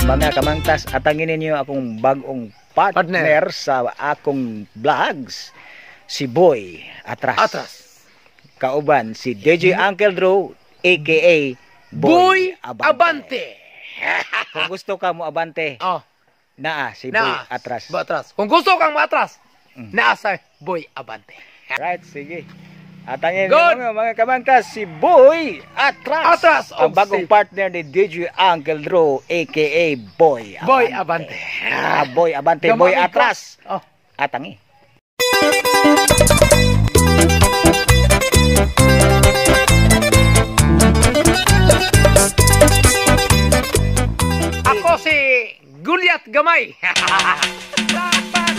Mga kamangtas, atangin ninyo akong bagong partner, Partner. Sa akong vlogs, si Boy Atras. Atras. Kauban si DJ Uncle Drew, aka Boy, Boy Abante. Abante. Kung gusto ka mo abante, Oh, naa si Boy naa. Atras. Boy Atras. Kung gusto kang maatras, naa sa Boy Abante. Right, sige. Atangin Good. mga kamangtas, si Boy Atras. Atras, ang og bagong partner ni DJ Uncle Drew, aka Boy Abante. Boy Abante. Ah, Boy Abante, Boy Gamay ko. Atras. Oh. Atangi. Ako si Gulyat Gamay. Dapat